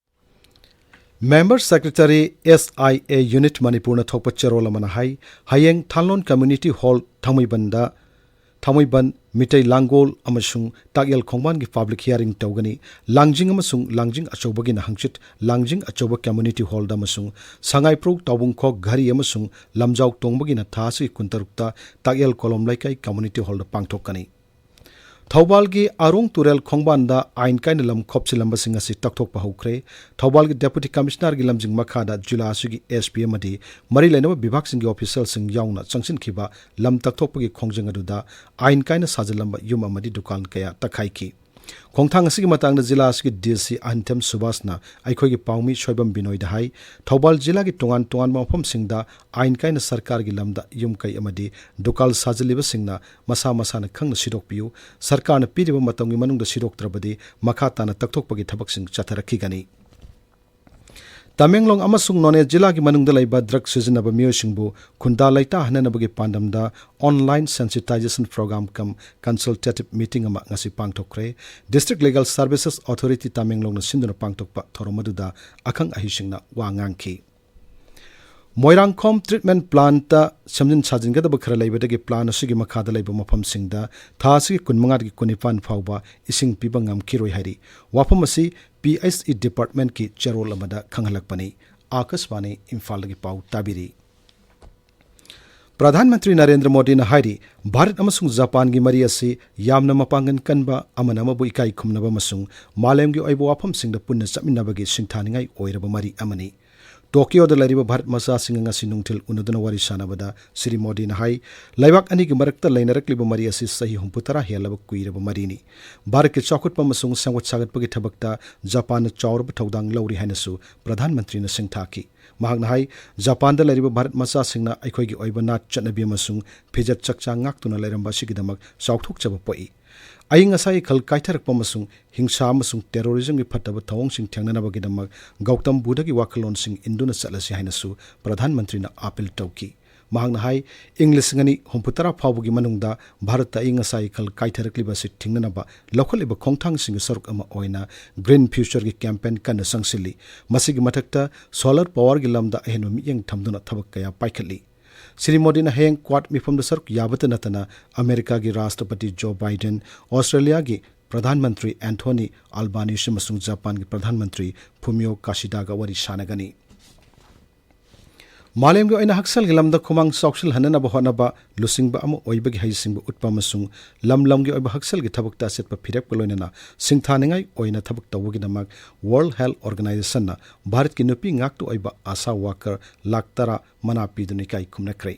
Member Secretary S I A Unit ꯃꯅꯤꯄꯨꯔꯅ ꯊꯣꯛꯄ ꯆꯦꯔꯣꯜ ꯑꯃꯅ ꯍꯥꯏ, ꯍꯌꯦꯡ ꯊꯥꯡꯂꯣꯟ Community Hall ꯊꯥꯡꯃꯩꯕꯟꯗ ꯊꯥꯡꯃꯩꯕꯟ, ꯃꯤꯇꯩ ꯂꯥꯡꯒꯣꯜ ꯑꯃꯁꯨꯡ ꯇꯥꯛꯌꯦꯜ ꯈꯣꯡꯕꯥꯟꯒꯤ public hearing ꯇꯧꯒꯅꯤ꯫ ꯂꯥꯡꯖꯤꯡ ꯑꯃꯁꯨꯡ ꯂꯥꯡꯖꯤꯡ ꯑꯆꯧꯕꯒꯤꯅ ꯍꯪꯆꯤꯠ ꯂꯥꯡꯖꯤꯡ ꯑꯆꯧꯕ Community Hallꯗ ꯑꯃꯁꯨꯡ ꯁꯉꯥꯏꯄ꯭ꯔꯧ, ꯇꯥꯎꯕꯨꯡꯈꯣꯛ, ꯘꯔꯤ ꯑꯃꯁꯨꯡ ꯂꯝꯖꯥꯎ ꯇꯣꯡꯕꯒꯤꯅ ꯊꯥ ꯑꯁꯤꯒꯤ ꯀꯨꯟꯇꯔꯨꯛꯇ ꯇꯥꯛꯌꯦꯜ ꯀꯣꯂꯣꯝ ꯂꯩꯀꯥꯏ Community Hallꯗ ꯄꯥꯡꯊꯣꯛꯀꯅꯤ꯫ ꯊꯧꯕꯥꯜꯒꯤ ꯑꯔꯣꯡ ꯇꯨꯔꯦꯜ ꯈꯣꯡꯕꯥꯟꯗ ꯑꯥꯏꯟ ꯀꯥꯏꯅ ꯂꯝ ꯈꯣꯞꯆꯤꯜꯂꯝꯕꯁꯤꯡ ꯑꯁꯤ ꯇꯛꯊꯣꯛꯄ ꯍꯧꯈ꯭ꯔꯦ꯫ ꯊꯧꯕꯥꯜꯒꯤ Deputy Commissionerꯒꯤ ꯂꯝꯖꯤꯡ ꯃꯈꯥꯗ ꯖꯤꯂꯥ ꯑꯁꯤꯒꯤ S P ꯑꯃꯗꯤ ꯃꯔꯤ ꯂꯩꯅꯕ ꯕꯤꯚꯥꯒꯁꯤꯡꯒꯤ officialꯁꯤꯡ ꯌꯥꯎꯅ ꯆꯪꯁꯤꯟꯈꯤꯕ ꯂꯝ ꯇꯛꯊꯣꯛꯄꯒꯤ ꯈꯣꯡꯖꯪ ꯑꯗꯨꯗ ꯑꯥꯏꯟ ꯀꯥꯏꯅ ꯁꯥꯖꯤꯜꯂꯝꯕ ꯌꯨꯝ ꯑꯃꯗꯤ ꯗꯨꯀꯥꯟ ꯀꯌꯥ ꯇꯛꯈꯥꯏꯈꯤ꯫ ꯈꯣꯡꯊꯥꯡ ꯑꯁꯤꯒꯤ ꯃꯇꯥꯡꯗ ꯖꯤꯂꯥ ꯑꯁꯤꯒꯤ D C ꯑꯍꯟꯊꯦꯝ ꯁꯨꯕꯥꯁꯅ ꯑꯩꯈꯣꯏꯒꯤ ꯄꯥꯎꯃꯤ ꯁꯣꯏꯕꯝ ꯕꯤꯅꯣꯏꯗ ꯍꯥꯏ, ꯊꯧꯕꯥꯜ ꯖꯤꯂꯥꯒꯤ ꯇꯣꯉꯥꯟ ꯇꯣꯉꯥꯟꯕ ꯃꯐꯝꯁꯤꯡꯗ ꯑꯥꯏꯟ ꯀꯥꯏꯅ ꯁꯔꯀꯥꯔꯒꯤ ꯂꯝꯗ ꯌꯨꯝ ꯀꯩ ꯑꯃꯗꯤ ꯗꯨꯀꯥꯟ ꯁꯥꯖꯤꯜꯂꯤꯕꯁꯤꯡꯅ ꯃꯁꯥ ꯃꯁꯥꯅ ꯈꯪꯅ ꯁꯤꯗꯣꯛꯄꯤꯌꯨ꯫ ꯁꯔꯀꯥꯔꯅ ꯄꯤꯔꯤꯕ ꯃꯇꯝꯒꯤ ꯃꯅꯨꯡꯗ ꯁꯤꯗꯣꯛꯇ꯭ꯔꯕꯗꯤ ꯃꯈꯥ ꯇꯥꯅ ꯇꯛꯊꯣꯛꯄꯒꯤ ꯊꯕꯛꯁꯤꯡ ꯆꯠꯊꯔꯛꯈꯤꯒꯅꯤ꯫ ꯇꯃꯦꯡꯂꯣꯡ ꯑꯃꯁꯨꯡ ꯅꯣꯅꯦ ꯖꯤꯂꯥꯒꯤ ꯃꯅꯨꯡꯗ ꯂꯩꯕ drug ꯁꯤꯖꯤꯟꯅꯕ ꯃꯤꯑꯣꯏꯁꯤꯡꯕꯨ ꯈꯨꯟꯗꯥ ꯂꯩꯇꯥꯍꯟꯅꯅꯕꯒꯤ ꯄꯥꯟꯗꯝꯗ online sensitization program cum consultative meeting ꯑꯃ ꯉꯁꯤ ꯄꯥꯡꯊꯣꯛꯈ꯭ꯔꯦ꯫ District Legal Services Authority ꯇꯃꯦꯡꯂꯣꯡꯅ ꯁꯤꯟꯗꯨꯅ ꯄꯥꯡꯊꯣꯛꯄ ꯊꯧꯔꯝ ꯑꯗꯨꯗ ꯑꯈꯪ ꯑꯍꯩꯁꯤꯡꯅ ꯋꯥ ꯉꯥꯡꯈꯤ꯫ ꯃꯣꯏꯔꯥꯡꯈꯣꯝ treatment plantꯇ ꯁꯦꯝꯖꯤꯟ ꯁꯥꯖꯤꯟꯒꯗꯕ ꯈꯔ ꯂꯩꯕꯗꯒꯤ plant ꯑꯁꯤꯒꯤ ꯃꯈꯥꯗ ꯂꯩꯕ ꯃꯐꯝꯁꯤꯡꯗ ꯊꯥ ꯑꯁꯤꯒꯤ ꯀꯨꯟꯃꯉꯥꯗꯒꯤ ꯀꯨꯟꯅꯤꯄꯥꯟ ꯐꯥꯎꯕ ꯏꯁꯤꯡ ꯄꯤꯕ ꯉꯝꯈꯤꯔꯣꯏ ꯍꯥꯏꯔꯤ꯫ ꯋꯥꯐꯝ ꯑꯁꯤ P H E departmentꯀꯤ ꯆꯦꯔꯣꯜ ꯑꯃꯗ ꯈꯪꯍꯜꯂꯛꯄꯅꯤ꯫ ꯑꯥꯀꯥꯁꯕꯥꯅꯤ ꯏꯝꯐꯥꯜꯗꯒꯤ ꯄꯥꯎ ꯇꯥꯕꯤꯔꯤ꯫ ꯄ꯭ꯔꯙꯥꯟ ꯃꯟꯇ꯭ꯔꯤ ꯅꯔꯦꯟꯗ꯭ꯔ ꯃꯣꯗꯤꯅ ꯍꯥꯏꯔꯤ, ꯚꯥꯔꯠ ꯑꯃꯁꯨꯡ ꯖꯄꯥꯟꯒꯤ ꯃꯔꯤ ꯑꯁꯤ ꯌꯥꯝꯅ ꯃꯄꯥꯡꯒꯜ ꯀꯟꯕ, ꯑꯃꯅ ꯑꯃꯕꯨ ꯏꯀꯥꯏ ꯈꯨꯝꯅꯕ ꯑꯃꯁꯨꯡ ꯃꯥꯂꯦꯝꯒꯤ ꯑꯣꯏꯕ ꯋꯥꯐꯝꯁꯤꯡꯗ ꯄꯨꯟꯅ ꯆꯠꯃꯤꯟꯅꯕꯒꯤ ꯁꯤꯡꯊꯥꯅꯤꯡꯉꯥꯏ ꯑꯣꯏꯔꯕ ꯃꯔꯤ ꯑꯃꯅꯤ꯫ ꯇꯣꯀꯤꯌꯣꯗ ꯂꯩꯔꯤꯕ ꯚꯥꯔꯠ ꯃꯆꯥꯁꯤꯡꯒ ꯉꯁꯤ ꯅꯨꯡꯊꯤꯜ ꯎꯅꯗꯨꯅ ꯋꯥꯔꯤ ꯁꯥꯟꯅꯕꯗ ꯁ꯭ꯔꯤ ꯃꯣꯗꯤꯅ ꯍꯥꯏ, ꯂꯩꯕꯥꯛ ꯑꯅꯤꯒꯤ ꯃꯔꯛꯇ ꯂꯩꯅꯔꯛꯂꯤꯕ ꯃꯔꯤ ꯑꯁꯤ ꯆꯍꯤ ꯍꯨꯝꯐꯨꯇꯔꯥ ꯍꯦꯜꯂꯕ ꯀꯨꯏꯔꯕ ꯃꯔꯤꯅꯤ꯫ ꯚꯥꯔꯠꯀꯤ ꯆꯥꯎꯈꯠꯄ ꯑꯃꯁꯨꯡ ꯁꯦꯝꯒꯠ ꯁꯥꯒꯠꯄꯒꯤ ꯊꯕꯛꯇ ꯖꯄꯥꯟꯅ ꯆꯥꯎꯔꯕ ꯊꯧꯗꯥꯡ ꯂꯧꯔꯤ ꯍꯥꯏꯅꯁꯨ ꯄ꯭ꯔꯙꯥꯟ ꯃꯟꯇ꯭ꯔꯤꯅ ꯁꯤꯡꯊꯥꯈꯤ꯫ ꯃꯍꯥꯛꯅ ꯍꯥꯏ, ꯖꯄꯥꯟꯗ ꯂꯩꯔꯤꯕ ꯚꯥꯔꯠ ꯃꯆꯥꯁꯤꯡꯅ ꯑꯩꯈꯣꯏꯒꯤ ꯑꯣꯏꯕ ꯅꯥꯠ ꯆꯠꯅꯕꯤ ꯑꯃꯁꯨꯡ ꯐꯤꯖꯦꯠ ꯆꯛꯆꯥ ꯉꯥꯛꯇꯨꯅ ꯂꯩꯔꯝꯕ ꯑꯁꯤꯒꯤꯗꯃꯛ ꯆꯥꯎꯊꯣꯛꯆꯕ ꯄꯣꯛꯏ꯫ ꯑꯏꯪ ꯑꯁꯥꯒꯤ ꯈꯜ ꯀꯥꯏꯊꯔꯛꯄ ꯑꯃꯁꯨꯡ ꯍꯤꯡꯁꯥ ꯑꯃꯁꯨꯡ terrorismꯒꯤ ꯐꯠꯇꯕ ꯊꯧꯑꯣꯡꯁꯤꯡ ꯊꯦꯡꯅꯅꯕꯒꯤꯗꯃꯛ ꯒꯧꯇꯝ ꯕꯨꯙꯒꯤ ꯋꯥꯈꯜꯂꯣꯟꯁꯤꯡ ꯏꯟꯗꯨꯅ ꯆꯠꯂꯁꯤ ꯍꯥꯏꯅꯁꯨ ꯄ꯭ꯔꯙꯥꯟ ꯃꯟꯇ꯭ꯔꯤꯅ ꯑꯥꯄꯤꯜ ꯇꯧꯈꯤ꯫ ꯃꯍꯥꯛꯅ ꯍꯥꯏ, ꯏꯪ ꯂꯤꯁꯤꯡ ꯑꯅꯤ ꯍꯨꯝꯐꯨꯇꯔꯥ ꯐꯥꯎꯕꯒꯤ ꯃꯅꯨꯡꯗ ꯚꯥꯔꯠꯇ ꯑꯏꯪ ꯑꯁꯥꯒꯤ ꯈꯜ ꯀꯥꯏꯊꯔꯛꯂꯤꯕ ꯑꯁꯤ ꯊꯤꯡꯅꯅꯕ ꯂꯧꯈꯠꯂꯤꯕ ꯈꯣꯡꯊꯥꯡꯁꯤꯡꯒꯤ ꯁꯔꯨꯛ ꯑꯃ ꯑꯣꯏꯅ Green Futureꯒꯤ campaign ꯀꯟꯅ ꯆꯪꯁꯤꯜꯂꯤ꯫ ꯃꯁꯤꯒꯤ ꯃꯊꯛꯇ solar powerꯒꯤ ꯂꯝꯗ ꯑꯍꯦꯟꯕ ꯃꯤꯠꯌꯦꯡ ꯊꯝꯗꯨꯅ ꯊꯕꯛ ꯀꯌꯥ ꯄꯥꯏꯈꯠꯂꯤ꯫ ꯁ꯭ꯔꯤ ꯃꯣꯗꯤꯅ ꯍꯌꯦꯡ Quad ꯃꯤꯐꯝꯗ ꯁꯔꯨꯛ ꯌꯥꯕꯇ ꯅꯠꯇꯅ ꯑꯃꯦꯔꯤꯀꯥꯒꯤ ꯔꯥꯁꯇ꯭ꯔꯄꯇꯤ ꯖꯣ ꯕꯥꯏꯗꯦꯟ, ꯑꯣꯁꯇ꯭ꯔꯦꯂꯤꯌꯥꯒꯤ ꯄ꯭ꯔꯙꯥꯟ ꯃꯟꯇ꯭ꯔꯤ ꯑꯦꯟꯊꯣꯅꯤ ꯑꯜꯕꯥꯅꯤꯁꯤ ꯑꯃꯁꯨꯡ ꯖꯄꯥꯟꯒꯤ ꯄ꯭ꯔꯙꯥꯟ ꯃꯟꯇ꯭ꯔꯤ ꯐꯨꯃꯤꯑꯣ ꯀꯥꯁꯤꯗꯥꯒ ꯋꯥꯔꯤ ꯁꯥꯟꯅꯒꯅꯤ꯫ ꯃꯥꯂꯦꯝꯒꯤ ꯑꯣꯏꯅ ꯍꯛꯁꯦꯜꯒꯤ ꯂꯝꯗ ꯈꯨꯃꯥꯡ ꯆꯥꯎꯁꯤꯜꯍꯟꯅꯅꯕ ꯍꯣꯠꯅꯕ, ꯂꯨꯆꯤꯡꯕ ꯑꯃ ꯑꯣꯏꯕꯒꯤ ꯍꯩꯁꯤꯡꯕ ꯎꯠꯄ ꯑꯃꯁꯨꯡ ꯂꯝ ꯂꯝꯒꯤ ꯑꯣꯏꯕ ꯍꯛꯁꯦꯜꯒꯤ ꯊꯕꯛꯇ ꯑꯆꯦꯠꯄ ꯐꯤꯔꯦꯞꯀ ꯂꯣꯏꯅꯅ ꯁꯤꯡꯊꯥꯅꯤꯡꯉꯥꯏ ꯑꯣꯏꯅ ꯊꯕꯛ ꯇꯧꯕꯒꯤꯗꯃꯛ World Health Organizationꯅ ꯚꯥꯔꯠꯀꯤ ꯅꯨꯄꯤ ꯉꯥꯛꯇ ꯑꯣꯏꯕ ꯑꯥꯁꯥ ꯋꯥꯀꯔ ꯂꯥꯈ ꯇꯔꯥ ꯃꯅꯥ ꯄꯤꯗꯨꯅ ꯏꯀꯥꯏ ꯈꯨꯝꯅꯈ꯭ꯔꯦ꯫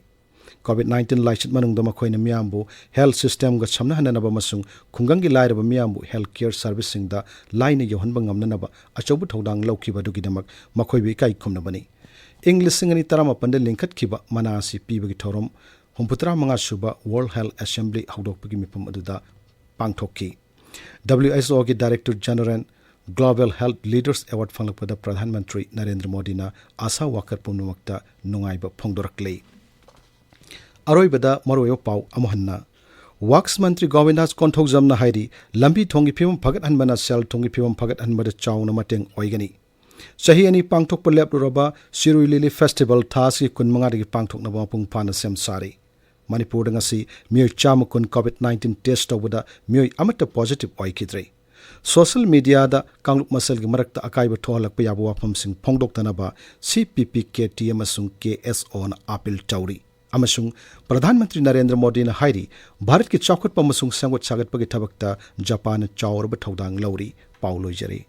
COVID nineteen ꯂꯥꯏꯆꯠ ꯃꯅꯨꯡꯗ ꯃꯈꯣꯏꯅ ꯃꯤꯌꯥꯝꯕꯨ health systemꯒ ꯁꯝꯅꯍꯟꯅꯅꯕ ꯑꯃꯁꯨꯡ ꯈꯨꯡꯒꯪꯒꯤ ꯂꯥꯏꯔꯕ ꯃꯤꯌꯥꯝꯕꯨ health care serviceꯁꯤꯡꯗ ꯂꯥꯏꯅ ꯌꯧꯍꯟꯕ ꯉꯝꯅꯅꯕ ꯑꯆꯧꯕ ꯊꯧꯗꯥꯡ ꯂꯧꯈꯤꯕ ꯑꯗꯨꯒꯤꯗꯃꯛ ꯃꯈꯣꯏꯕꯨ ꯏꯀꯥꯏ ꯈꯨꯝꯅꯕꯅꯤ꯫ ꯏꯪ ꯂꯤꯁꯤꯡ ꯑꯅꯤ ꯇꯔꯥꯃꯥꯄꯟꯗ ꯂꯤꯡꯈꯠꯈꯤꯕ ꯃꯅꯥ ꯑꯁꯤ ꯄꯤꯕꯒꯤ ꯊꯧꯔꯝ ꯍꯨꯝꯐꯨꯇꯔꯥ ꯃꯉꯥ ꯁꯨꯕ World Health Assembly ꯍꯧꯗꯣꯛꯄꯒꯤ ꯃꯤꯐꯝ ꯑꯗꯨꯗ ꯄꯥꯡꯊꯣꯛꯈꯤ꯫ WHOꯒꯤ Director General Global Health Leaders Award ꯐꯪꯂꯛꯄꯗ Pradhan Mantri Narendra ꯃꯣꯗꯤꯅ ꯑꯥꯁꯥ ꯋꯥꯀꯔ ꯄꯨꯝꯅꯃꯛꯇ ꯅꯨꯡꯉꯥꯏꯕ ꯐꯣꯡꯗꯣꯔꯛꯂꯤ꯫ ꯑꯔꯣꯏꯕꯗ ꯃꯔꯨꯑꯣꯏꯕ ꯄꯥꯎ ꯑꯃꯨꯛ ꯍꯟꯅ꯫ ꯋꯥꯛꯁ ꯃꯟꯇ꯭ꯔꯤ ꯒꯣꯕꯤꯟꯗꯥꯁ ꯀꯣꯟꯊꯧꯖꯝꯅ ꯍꯥꯏꯔꯤ, ꯂꯝꯕꯤ ꯊꯣꯡꯒꯤ ꯐꯤꯕꯝ ꯐꯒꯠꯍꯟꯕꯅ ꯁꯦꯜ ꯊꯨꯝꯒꯤ ꯐꯤꯕꯝ ꯐꯒꯠꯍꯟꯕꯗ ꯆꯥꯎꯅ ꯃꯇꯦꯡ ꯑꯣꯏꯒꯅꯤ꯫ ꯆꯍꯤ ꯑꯅꯤ ꯄꯥꯡꯊꯣꯛꯄ ꯂꯦꯞꯂꯨꯔꯕ ꯁꯤꯔꯨꯏ ꯂꯤꯂꯤ festival ꯊꯥ ꯑꯁꯤꯒꯤ ꯀꯨꯟꯃꯉꯥꯗꯒꯤ ꯄꯥꯡꯊꯣꯛꯅꯕ ꯃꯄꯨꯡ ꯐꯥꯅ ꯁꯦꯝ ꯁꯥꯔꯤ꯫ ꯃꯅꯤꯄꯨꯔꯗ ꯉꯁꯤ ꯃꯤꯑꯣꯏ ꯆꯥꯝꯃ ꯀꯨꯟ COVID nineteen test ꯇꯧꯕꯗ ꯃꯤꯑꯣꯏ ꯑꯃꯠꯇ positive ꯑꯣꯏꯈꯤꯗ꯭ꯔꯦ꯫ Social mediaꯗ ꯀꯥꯡꯂꯨꯞ ꯃꯁꯦꯜꯒꯤ ꯃꯔꯛꯇ ꯑꯀꯥꯏꯕ ꯊꯣꯛꯍꯜꯂꯛꯄ ꯌꯥꯕ ꯋꯥꯐꯝꯁꯤꯡ ꯐꯣꯡꯗꯣꯛꯇꯅꯕ CPPKT ꯑꯃꯁꯨꯡ KSOꯅ ꯑꯥꯄꯤꯜ ꯇꯧꯔꯤ꯫ ꯑꯃꯁꯨꯡ ꯄ꯭ꯔꯙꯥꯟ ꯃꯟꯇ꯭ꯔꯤ ꯅꯔꯦꯟꯗ꯭ꯔ ꯃꯣꯗꯤꯅ ꯍꯥꯏꯔꯤ, ꯚꯥꯔꯠꯀꯤ ꯆꯥꯎꯈꯠꯄ ꯑꯃꯁꯨꯡ ꯁꯦꯝꯒꯠ ꯁꯥꯒꯠꯄꯒꯤ ꯊꯕꯛꯇ ꯖꯄꯥꯟꯅ ꯆꯥꯎꯔꯕ ꯊꯧꯗꯥꯡ ꯂꯧꯔꯤ꯫ ꯄꯥꯎ ꯂꯣꯏꯖꯔꯦ꯫